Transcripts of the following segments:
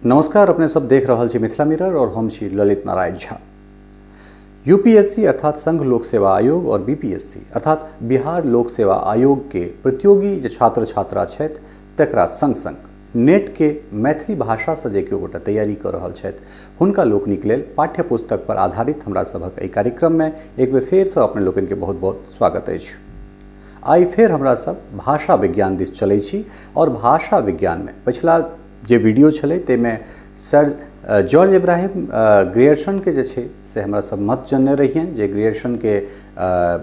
नमस्कार, अपने सब देख रहल छी मिथिला मिरर और हम छी ललित नारायण झा। यूपीएससी अर्थात संघ लोक सेवा आयोग और बीपीएससी अर्थात बिहार लोक सेवा आयोग के प्रतियोगी जे छात्र छात्रा छथि तकरा संग संग नेट के मैथिली भाषा से जे केओ गोटा तैयारी कऽ रहल छथि हुनका लोकनिक लेल पाठ्य पुस्तक पर आधारित हमरा सभक एहि कार्यक्रम में एक बेर फेर से अपने लोकनि के बहुत बहुत स्वागत अछि। आइ फेर हमरा सब भाषा विज्ञान दिस चलै छी और भाषा विज्ञान में पछिला जे वीडियो छलै ताहिमे सर जॉर्ज इब्राहिम ग्रियर्सन के जे छै से हमरा सब मत जनने रहियनि जे ग्रियर्सन के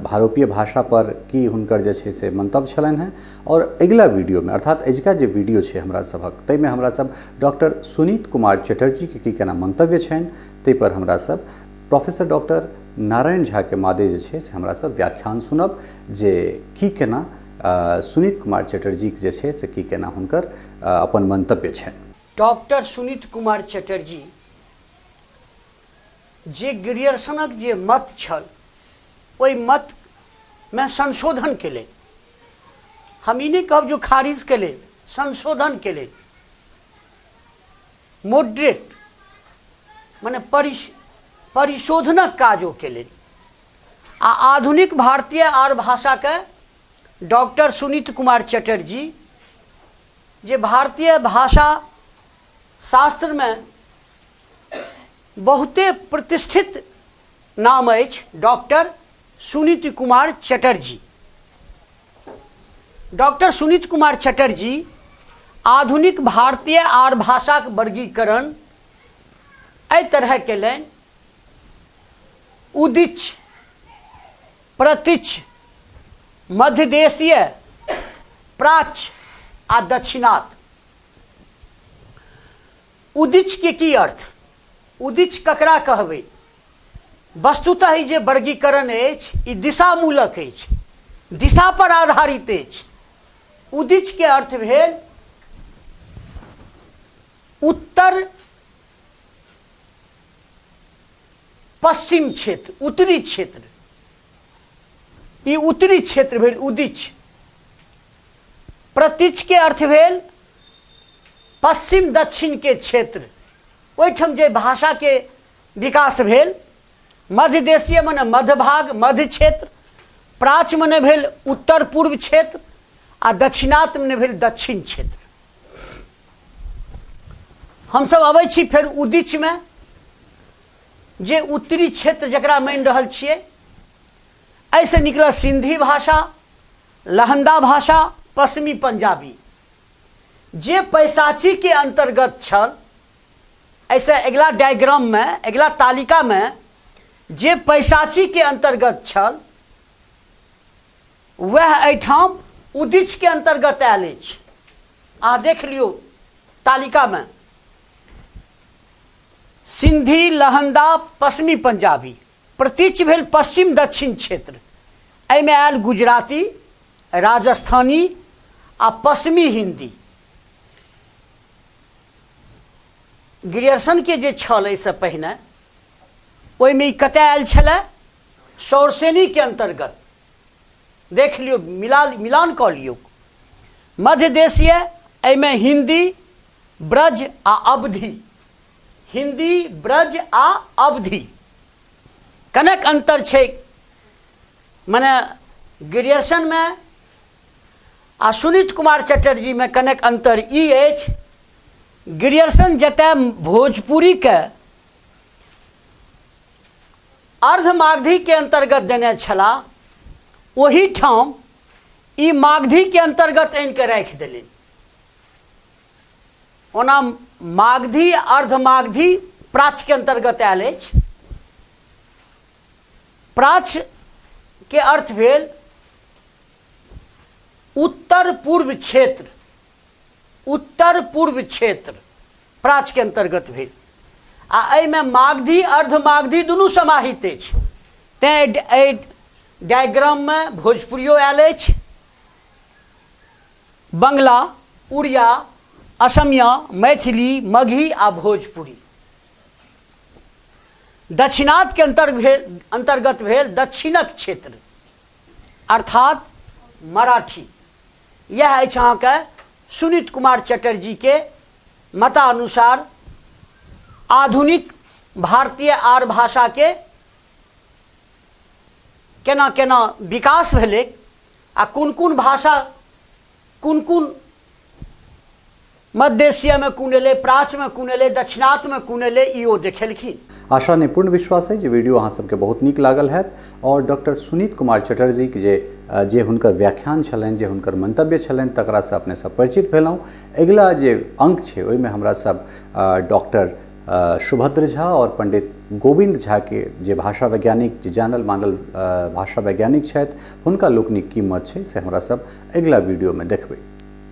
भारोपीय भाषा पर की हुनकर जे छै से मंतव्य छलनि हेँ। और अगिला वीडियोमे अर्थात अजुका जे वीडियो छै हमरा सभक ताहिमे हमरा सब डॉक्टर सुनीत कुमार चटर्जी के की केना मंतव्य छनि ताहि पर हमरा सब प्रोफेसर डॉक्टर नारायण झा के मादे जे छै से हमरा सब व्याख्यान सुनब जे की केना सुनीत कुमार चटर्जी के जे छै से की केना हुनकर अपन मंतव्य छनि। डॉक्टर सुनीत कुमार चटर्जी जे ग्रियर्सनक जे मत छल ओहि मतमे संशोधन केलनि। हम ई नहि कहब जे खारिज केलनि, संशोधन केलनि। मॉडरेट मने परिशोधनक काज ओ केलनि। आ आधुनिक भारतीय आर्य भाषाके डॉक्टर सुनीत कुमार चटर्जी जे भारतीय भाषा शास्त्रमे बहुते प्रतिष्ठित नाम अछि डॉक्टर सुनीत कुमार चटर्जी। डॉक्टर सुनीत कुमार चटर्जी आधुनिक भारतीय आर्य भाषाक वर्गीकरण एहि तरह केलनि। उदिच, प्रतिच, मध्यदेशीय, प्राच्य आ दक्षिणात। उदिच के की अर्थ, उदिच ककरा कहबै? वस्तुतः ई जे वर्गीकरण अछि ई दिशामूलक अछि, दिशा पर आधारित अछि। उदिच के अर्थ भेल उत्तर पश्चिम क्षेत्र, उत्तरी क्षेत्र। ई उत्तरी क्षेत्र भेल उदिच। प्रतिच के अर्थ भेल पश्चिम दक्षिण के क्षेत्र, ओहिठाम जे भाषा के विकास भेल। मध्य देशीय मने मध्य भाग, मध्य क्षेत्र। प्राच्य मने भेल उत्तर पूर्व क्षेत्र आ दक्षिणात मने भेल दक्षिण क्षेत्र। हमसब अबै छी फेर उदिच में, जे उत्तरी क्षेत्र जकरा मानि रहल छियै, एहिसँ निकलल सिंधी भाषा, लहंदा भाषा, पश्चिमी पंजाबी जे पैसाची के अंतर्गत छल। एहिसँ अगिला डायग्राम में, अगिला तालिका में जे पैसाची के अंतर्गत छल वएह एहिठाम उदिच के अंतर्गत आयल अछि। अहाँ देख लियौ तालिका में सिंधी, लहंदा, पश्चिमी पंजाबी। प्रतीच भेल पश्चिम दक्षिण क्षेत्र, एहिमे आयल गुजराती, राजस्थानी आ पश्चिमी हिंदी। ग्रियर्सन के जे छल एहिसँ पहिने ओहिमे ई कतय आयल छलै? सौरसेनी के अंतर्गत। देख लियौ, मिलान कऽ लियौ। मध्य देशीय, एहिमे हिंदी, ब्रज आ अवधि। हिंदी, ब्रज आ अवधि कनेक अंतर छै। मने ग्रियर्सनमे आ सुनीत कुमार चटर्जीमे कनेक अंतर ई अछि, ग्रियर्सन जतय भोजपुरीके अर्धमागधीके अंतर्गत देने छलाह, ओहिठाम ई मागधीके अंतर्गत आनिके राखि देलनि। ओना मागधी अर्धमागधी प्राच्यके अंतर्गत आयल अछि। प्राच्य के अर्थ भेल उत्तर पूर्व क्षेत्र, उत्तर पूर्व क्षेत्र प्राच्य के अंतर्गत भेल आ एहिमे मागधी अर्धमागधी दुनू समाहित अछि। तेँ एहि डायग्राममे भोजपुरियो आयल अछि, बंगला, उड़िया, असमिया, मैथिली, मगही आ भोजपुरी। दक्षिणात के अंतर्गत भेल दक्षिणक क्षेत्र अर्थात मराठी। यह अछि अहाँके सुनीत कुमार चटर्जी के मतानुसार आधुनिक भारतीय आर्य भाषाके केना केना विकास भेलै आ कोन कोन भाषा कोन कोन मध्य एशियामे कोन एलै, प्राच्यमे कोन एलै, दक्षिणात्ममे कोन एलै, ई ओ देखेलखिन। आशा नहि, पूर्ण विश्वास अइ जे वीडियो अहाँ सबके बहुत नीक लागल हैत आओर डॉक्टर सुनीत कुमार चटर्जीके जे जे हुनकर व्याख्यान छलनि, जे हुनकर मंतव्य छलनि, तकरासँ अपने सब परिचित भेलहुँ। अगिला जे अंक छै ओहिमे हमरा सब डॉक्टर सुभद्र झा आओर पंडित गोविंद झा के जे भाषा वैज्ञानिक, जे जानल मानल भाषा वैज्ञानिक छथि, हुनका लोकनिक की मत छै से हमरा सब अगिला वीडियोमे देखबै।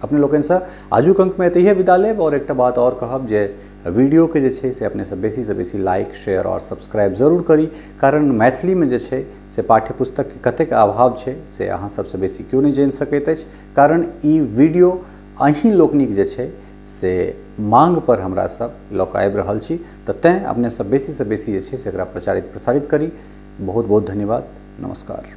अपने लोकनिसँ आजुक अंकमे एतहिए विदा लेब आओर एकटा बात आओर कहब जे वीडियोके जे छै से अपने सब बेसीसँ बेसी लाइक, शेयर आओर सब्सक्राइब जरूर करी, कारण मैथिलीमे जे छै से पाठ्यपुस्तकके कतेक अभाव छै से अहाँ सबसँ बेसी केओ नहि जानि सकैत अछि, कारण ई वीडियो अहीं लोकनिक जे छै से मांग पर हमरा सब लऽ कऽ आबि रहल छी, तऽ तैँ अपने सब बेसीसँ बेसी जे छै से एकरा प्रचारित प्रसारित करी। बहुत बहुत धन्यवाद, नमस्कार।